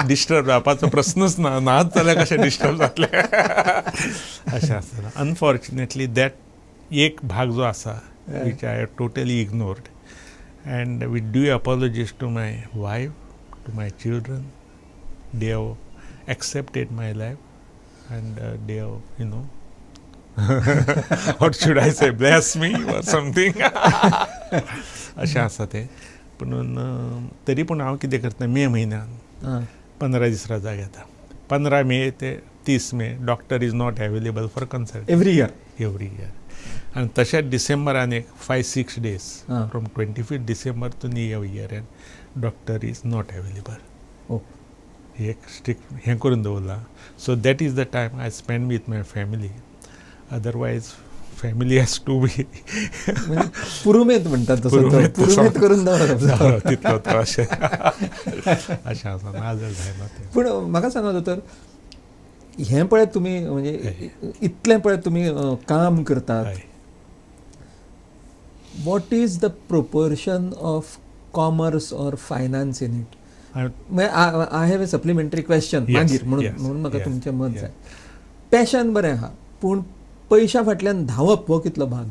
Disturb जावपाचो प्रस्नच ना, नाच जाल्यार कशें डिस्टर्ब जातलें अशें आसता. अनफॉर्च्युनेटली that एक भाग जो आसा which I have totally ignored, and with due apologies to my wife, to my children, they have accepted my life and they have, you know, what should I say, bless me or something. अशें आसा तें. पुणून तरी पूण हांव कितें करता, मे म्हयन्यान 15 दीस रजा घेता. 15 मे ते 30 मे doctor is not available for consult. Every year? Every year. आनी तशेंच डिसेंबरान एक 5-6 days from 25 December to new year and doctor is not available. एक स्ट्रिक्ट हें करून दवरलां. So that is the time I spend with my family. Otherwise family has to be पुरुमेत म्हणटात तसो, पुरुमेत करून दवरप तितलो तो अशें अशें आसा, नाजाल्यार जायना तें. पूण म्हाका सांगा दोतोर, हें पळयत तुमी म्हणजे इतलें पळयत तुमी काम करतात, what is the proportion of commerce or finance in it? I have a supplementary question मागीर, म्हणून म्हाका तुमचें मत जाय. पॅशन बरें आहा, पूण पयशा फाटल्यान धांवप हो कितलो भाग?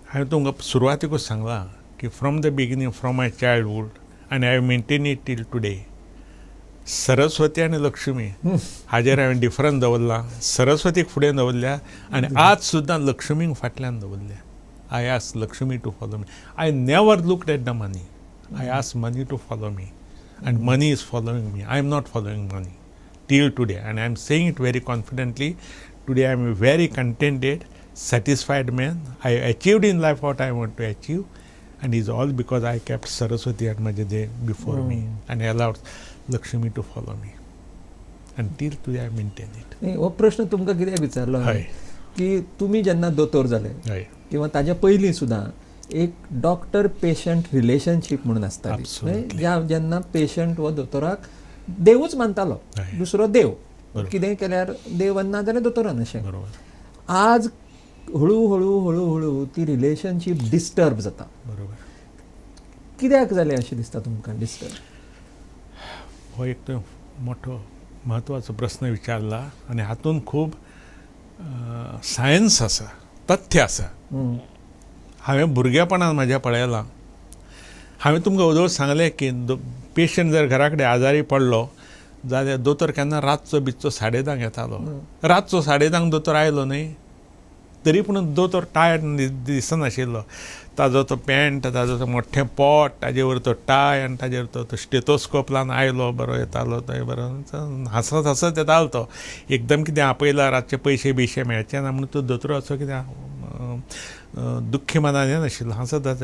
हांवें तुमकां सुरवातेकूच सांगलां की from the beginning, from my childhood आनी I maintain it till today, Saraswati आनी लक्ष्मी हाजेर हांवें डिफरन्स दवरला. सरस्वतीक फुडें दवरल्या आनी आज सुद्दां लक्ष्मीक फाटल्यान दवरल्या. I ask Lakshmi to follow me. I never looked at the money. I ask money to follow me and money is following me. I am not following money till today, and I am saying it very confidently. Today I am a very contented, satisfied man. I achieved in life what I want to achieve, and it's all because I kept Saraswati and Majade before me and allowed Lakshmi to follow me. And till today I maintain it. हो प्रश्न तुमकां कित्याक विचारलो की तुमी जेन्ना दोतोर जाले किंवा ताज्या पयलीं सुद्दां एक डॉक्टर पेशंट रिलेशनशीप म्हणून आसताली, जेन्ना पेशंट हो दोतोराक देवूच मानतालो, दुसरो देव, कितेंय केल्यार देव ना जाल्यार दोतोरान अशें. आज हळू हळू हळू हळू ती रिलेशनशीप डिस्टर्ब जाता. बरोबर. कित्याक जालें अशें दिसता तुमकां डिस्टर्ब? हो एक तो मोठो म्हत्वाचो प्रस्न विचारला आनी हातूंत खूब सायन्स आसा, तथ्य आसा. हांवें भुरगेपणान म्हाज्या पळयलां. हांवें तुमकां वदोळ सांगलें की पेशंट जर घरा कडेन आजारी पडलो जाल्यार दोतोर केन्ना रातचो बिच्चो 10:30 येतालो. रातचो 10:30 दोतोर आयलो न्हय तरी पूण दोतोर टायर्ड दिसनाशिल्लो. ताजो तो पॅन्ट, ताजो तो मोठें पोट, ताजेर वयर तो टाय आनी ताजेर तो स्टेथोस्कोप लावन आयलो, बरो येतालो तो, बरो हांसत हांसत येतालो तो. एकदम कितें आपयला, रातचे पयशे बियशे मेळचे ना म्हणून तो दोतोर असो कितें दुख्खी मनान येनाशिल्लो, हांसत हांसत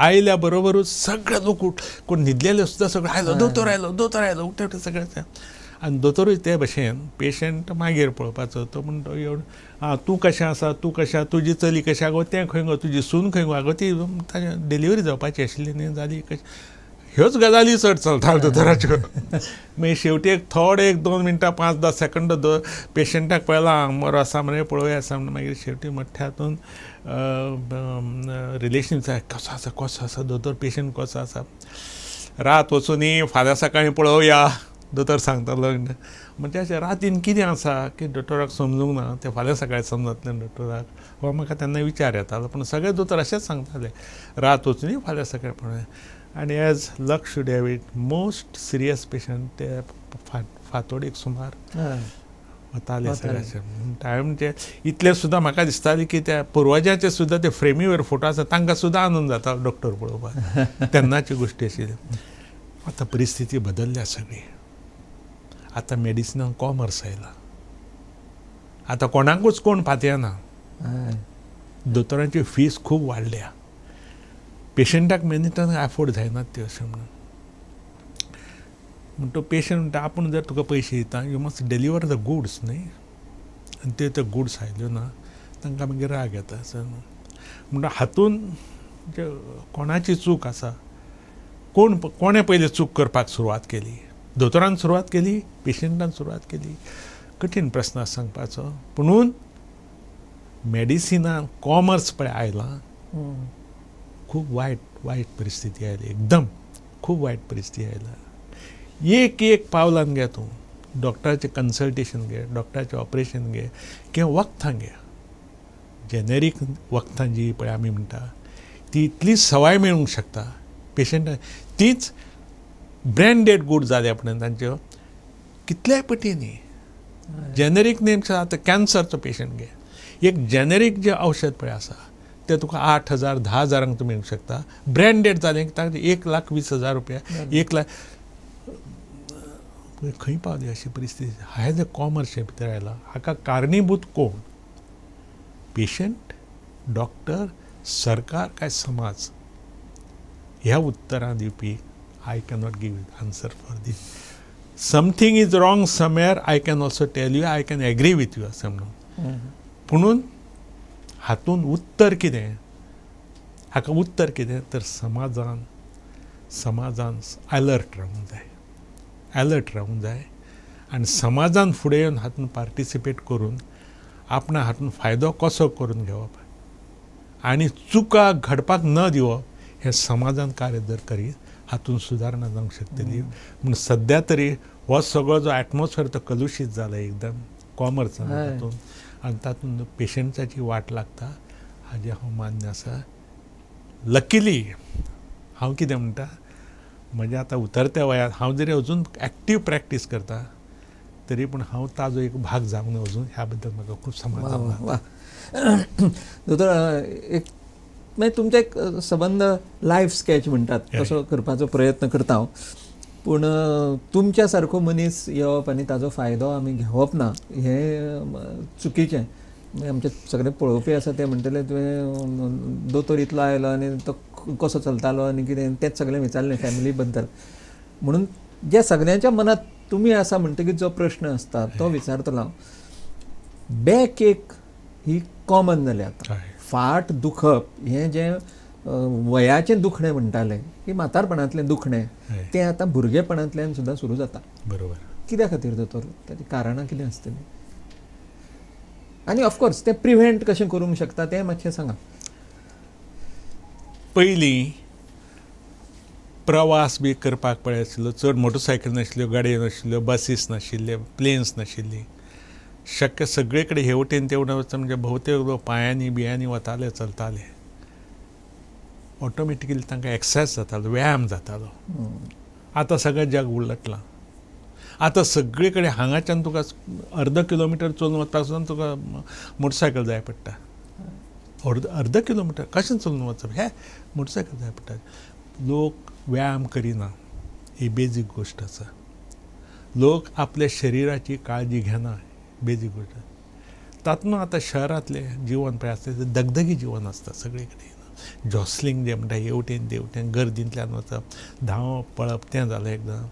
आयल्या बरोबरूच सगळे लोक कोण न्हिदलेले सुद्दां सगळे आयलो दोतोर आयलो, दोतोर आयलो, उठे उठे सगळे. आनी दोतोरूय ते भशेन पेशंट मागीर पळोवपाचो, तो म्हणटा येवन आं तूं कशें आसा, तूं कशें आसा, तुजी चली कशें आगो, तें खंय गो, तुजी सून खंय गो, आगो ती ताजें डिलिव्हरी जावपाची आशिल्ली न्ही जाली कशें, ह्योच गजाली चड चलता दोतोराच्यो. मागीर शेवटी एक थोडे 1-2 मिनटां 5-10 सेकंड पेशंटाक पळयलां बरो आसा मरे पळोवया आसा म्हणून मागीर शेवटी मोठ्या हातून रिलेशन कसो आसा, कसो आसा दोतोर, पेशंट कसो आसा, रात वचूनी फाल्यां सकाळीं पळोवया दोतोर सांगतालो. म्हणजे अशें रातीन कितें आसा की दोतोराक समजूंक ना, तें फाल्यां सकाळीं समजतलें दोतोराक, हो म्हाका तेन्ना विचार येतालो. पूण सगळे दोतोर अशेंच सांगताले, रात वचूनी फाल्यां सकाळीं पळोवया. आनी as luck should have it, most serious patient ते फांतोडेक सुमार वताले सगळ्याचे. हांवें म्हणजे इतलें सुद्दां म्हाका दिसतालें की त्या पुर्वजांचे सुद्दां ते फ्रेमीवर फोटो आसा तांकां सुद्दां आनंद जाता डॉक्टर पळोवपाक. तेन्नाची गोश्टी आशिल्ली. आतां परिस्थिती बदल्ल्या सगळी. आतां मेडिसिनान कॉमर्स आयला, आतां कोणाकूच कोण पातयेना. दोतोरांची फीस खूब वाडल्या, पेशंटाक मेनिटान एफोर्ड जायनात त्यो अशें म्हणून. म्हण तो पेशंट म्हणटा आपूण जर तुका पयशे दिता, you must deliver the goods न्हय, आनी ते त्यो गुड्स आयल्यो ना तांकां मागीर राग येता. असो म्हणटा हातून कोणाची चूक आसा, कोण कोणें पयलीं चूक करपाक सुरवात केली, दोतोरान सुरवात केली, पेशंटान सुरवात केली, कठीण प्रस्न आसा सांगपाचो. पुणून मेडिसिनान कॉमर्स पळय आयलां, खूब वायट वायट परिस्थिती आयली, एकदम खूब वायट परिस्थिती आयला. एक एक पावलान घे तूं, डॉक्टराचें कन्सल्टेशन घे, डॉक्टराचें ऑपरेशन घे किंवा वखदां घे. जेनेरीक वखदां जी पळय आमी म्हणटा ती इतली सवाय मेळूंक शकता पेशंटाक, तीच ब्रँडेड गूड जाल्या पळय तांच्यो कितल्याय पटींनी. जेनेरीक नेम्स आतां कॅन्सरचो पेशंट घे, एक जेनेरीक जें औषध पळय आसा तें तुका 8,000 10,000 तूं मेळूंक शकता. ब्रँडेड जालें की तांकां 1,20,000 रुपया, 1 लाख. खंय पावली अशी परिस्थिती? हांवें जें कॉमर्स भितर आयलां हाका कारणीभूत कोण? पेशंट, डॉक्टर, सरकार काय समाज? ह्या उत्तरां दिवपी I cannot give answer for this. Something is wrong somewhere, I can also tell you, I can agree with you अशें म्हणून. पुणून हातूंत उत्तर कितें? हाका उत्तर कितें तर समाजान समाजान अलर्ट रावूंक जाय, अलर्ट रावूंक जाय आनी समाजान फुडें येवन हातूंत पार्टिसिपेट करून आपणा हातूंत फायदो कसो करून घेवप आनी चुका घडपाक न दिवप हें समाजान कार्य जर करीत हातूंत सुदारणा जावंक शकतली. म्हूण सद्या तरी हो सगळो जो एटमॉस्फियर तो कलुशीत जाला एकदम कॉमर्सान तातूंत, आनी तातूंत पेशंटाची वाट लागता हाजें हांव मान्य आसा. लकीली हांव कितें म्हणटा, म्हज्या आतां उतरत्या वयार हांव जरी अजून एक्टीव प्रॅक्टीस करता तरी पूण हांव ताजो एक भाग जावंक ना अजून, ह्या बद्दल म्हाका खूब समाधान. वा दोतोर, एक मागीर तुमचें एक सबंद लायफ स्कॅच म्हणटात तसो करपाचो प्रयत्न करता हांव, पूण तुमच्या सारको मनीस येवप आनी ताजो फायदो आमी घेवप ना हें चुकीचें. आमचे सगळे पळोवपी आसा ते म्हणटले तुवें दोतोर इतलो आयलो आनी तो कसो चलतालो आनी कितें तेंच सगळें विचारलें फॅमिली बद्दल. म्हणून ज्या सगळ्यांच्या मनांत तुमी आसा म्हणटकीच जो प्रश्न आसता तो विचारतलो हांव. बॅक एक ही कॉमन जाल्या आतां, फाट दुखप हें जें वयाचें दुखणें म्हणटालें की म्हातारपणांतलें दुखणें तें आतां भुरगेपणांतल्यान सुद्दां सुरू जाता. बरोबर. कित्या खातीर दोतोर? ताची कारणां कितें आसतलीं आनी ऑफकोर्स तें प्रिव्हेंट कशें करूंक शकता तें मातशें सांगा. पयलीं प्रवास बी करपाक पळय आशिल्लो, चड मोटरसायकल नाशिल्ल्यो, गाडयो नाशिल्ल्यो, बसीस नाशिल्ल्यो, प्लेन्स नाशिल्ली, शक्य सगळे कडेन हे वटेन ते वटेन वचप म्हणजे भोवतेक लोक पांयांनी बियांनी वताले, चलताले. ऑटोमॅटिकली तांकां एक्सरसायज जातालो, व्यायाम जातालो. आतां सगळें जग उलटलां, आतां सगळे कडेन हांगाच्यान तुका अर्द किलोमिटर चलून वचपाक सुद्दां तुका मोटरसायकल जाय पडटा. अर्द किलोमिटर कशें चलून वचप, हे मोटरसायकल जाय पडटा. लोक व्यायाम करिना ही बेजीक गोश्ट आसा. लोक आपल्या शरिराची काळजी घेना, बेजीक गोश्ट. तातूंत आतां शहरांतलें जिवन पळय आसता तें दगदगी जिवन आसता सगळे कडेन, जॉसलिंग जें म्हणटा हे वटेन ते वटेन गर्दींतल्यान वचप, धांवप पळप तें जालें एकदम.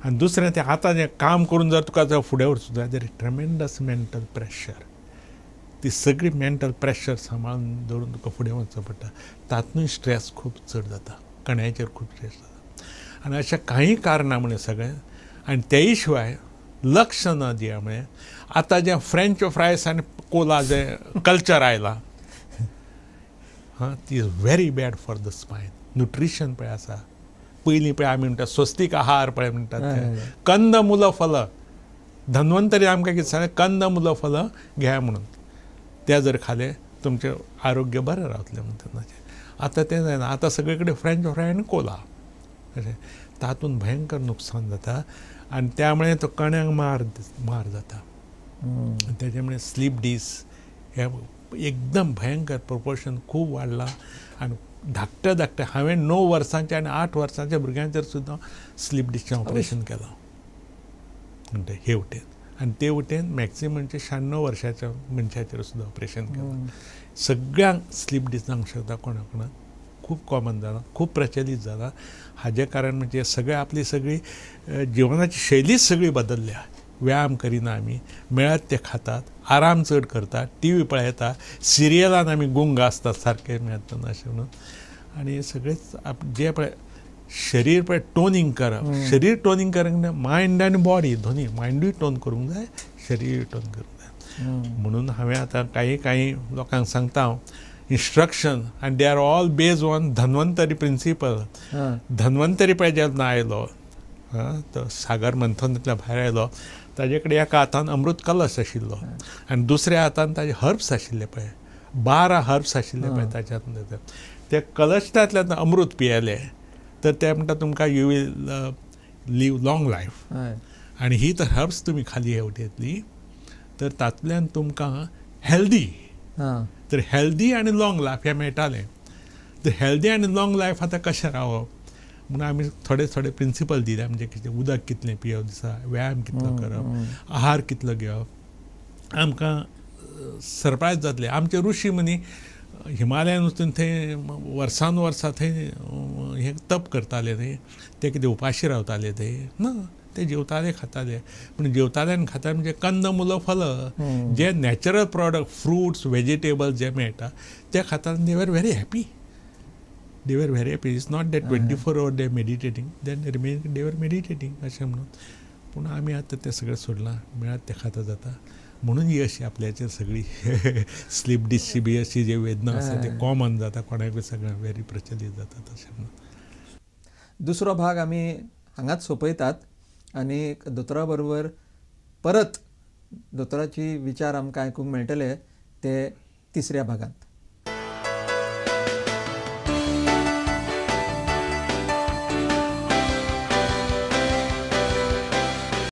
आनी दुसरें तें आतां जें काम करून जर तुका जर फुडें वचूंक जाय जाल्यार ट्रेमेंडस मेंटल प्रेशर, ती सगळी मेंटल प्रेशर सांबाळून दवरून तुका फुडें वचचें पडटा. तातूंतय स्ट्रेस खूब चड जाता, कण्याचेर खूब स्ट्रेस जाता. आनी अशा कांय कारणां म्हळ्यार सगळें. आनी तेय शिवाय लक्ष न दिया म्हळें आतां जें फ्रेंच फ्रायस आनी कोला जें कल्चर आयलां हां, ती is very bad for the spine. Nutrition पळय आसा, पयलीं पळय आमी म्हणटा स्वस्तीक आहार पळय म्हणटात ते, कंद मुलं फलां, धन्वंतरी आमकां कितें सांगलें कंद मुलं फलां घेया म्हणून, ते जर खालें तुमचें आरोग्य बरें रावतलें म्हणून तेन्नाचें. आतां तें जायना, आतां सगळे कडेन फ्रेंच फ्राय आनी कोला अशें, तातूंत भयंकर नुकसान जाता आनी त्यामुळे तो कण्यांक मार मार जाता. तेजे मुळे स्लीप डिस्क हे एकदम भयंकर प्रोपोर्शन खूब वाडलां. आनी धाकट्या धाकट्या हांवें 9 वर्सांच्या आनी 8 वर्सांच्या भुरग्यांचेर सुद्दां स्लीप डिस्कचें ऑपरेशन केलां म्हणटा हे वटेन. आनी ते वटेन मॅक्सिममचे 96 वर्साच्या मनशाचेर सुद्दां ऑपरेशन केलां. सगळ्यांक स्लीप डिस्क जावंक शकता, कोणा कोणाक खूब कॉमन जालां, खूब प्रचलीत जालां. हाजें कारण म्हणजे सगळें आपली सगळी जिवनाची शैलीच सगळी बदलल्या. व्यायाम करिना आमी, मेळत ते खातात, आराम चड करतात, टी व्ही पळयता, सिरियलान आमी गुंग आसतात सारकें मेळतना अशें म्हणून. आनी सगळेच जे पळय शरीर पळय टोनींग करप, शरीर टोनींग करप, मायंड आनी बॉडी दोनी, मायंडूय टोन करूंक जाय, शरीरूय टोन करूंक जाय. म्हणून हांवें आतां कांय कांय लोकांक सांगता हांव इन्स्ट्रक्शन, आनी they are all based on Dhanvantari principle. Dhanvantari पळय जेन्ना आयलो तो सागर मंथनांतल्यान भायर आयलो, ताजे कडेन एका हातान अमृत कलश आशिल्लो आनी दुसऱ्या हातान ताजे हर्ब्स आशिल्ले पळय, 12 हर्ब्स आशिल्ले पळय ताच्या हातान. ते कलशांतल्यान अमृत पियेले तर ते म्हणटा तुमकां you will live long life. आनी ही तर हर्ब्स तुमी खाली हेवटेंतली तर तातूंतल्यान तुमकां हेल्दी, तर हेल्दी आनी लॉंग लायफ हें मेळटालें. तर हेल्दी आनी लॉंग लायफ आतां कशें रावप म्हणून आमी थोडे थोडे प्रिंसिपल दिले, म्हणजे कितें उदक कितलें पियप दिसा, व्यायाम कितलो करप, आहार कितलो घेवप. आमकां सरप्रायज जातलें, आमचे ऋषी मुनी हिमालयान वचून थंय वर्सान वर्सां थंय हें तप करताले न्ही, ते कितें उपाशी रावताले ते ना, ते जेवताले खाताले. पूण जेवताले आनी खाताले म्हणजे कंद मुलं फलं जे नॅचरल प्रॉडक्ट फ्रुट्स वेजिटेबल्स जे मेळटा ते खाताले. They were very happy, they were very happy. It's not that 24 hour they meditating, then remain they were meditating अशें म्हणून. पूण आमी आतां तें सगळें सोडलां, मेळत तें खाता जाता. म्हणून ही अशी आपल्याचेर सगळी स्लीप डिस्क बी अशी जे वेदना आसा ते कॉमन जाता कोणाकूय, सगळ्यांक वेरी प्रचलीत जाता तशें म्हणून. दुसरो भाग आमी हांगाच सोंपयतात आनी दोतोरा बरोबर परत दोतोराची विचार आमकां आयकूंक मेळटले ते तिसऱ्या भागांत.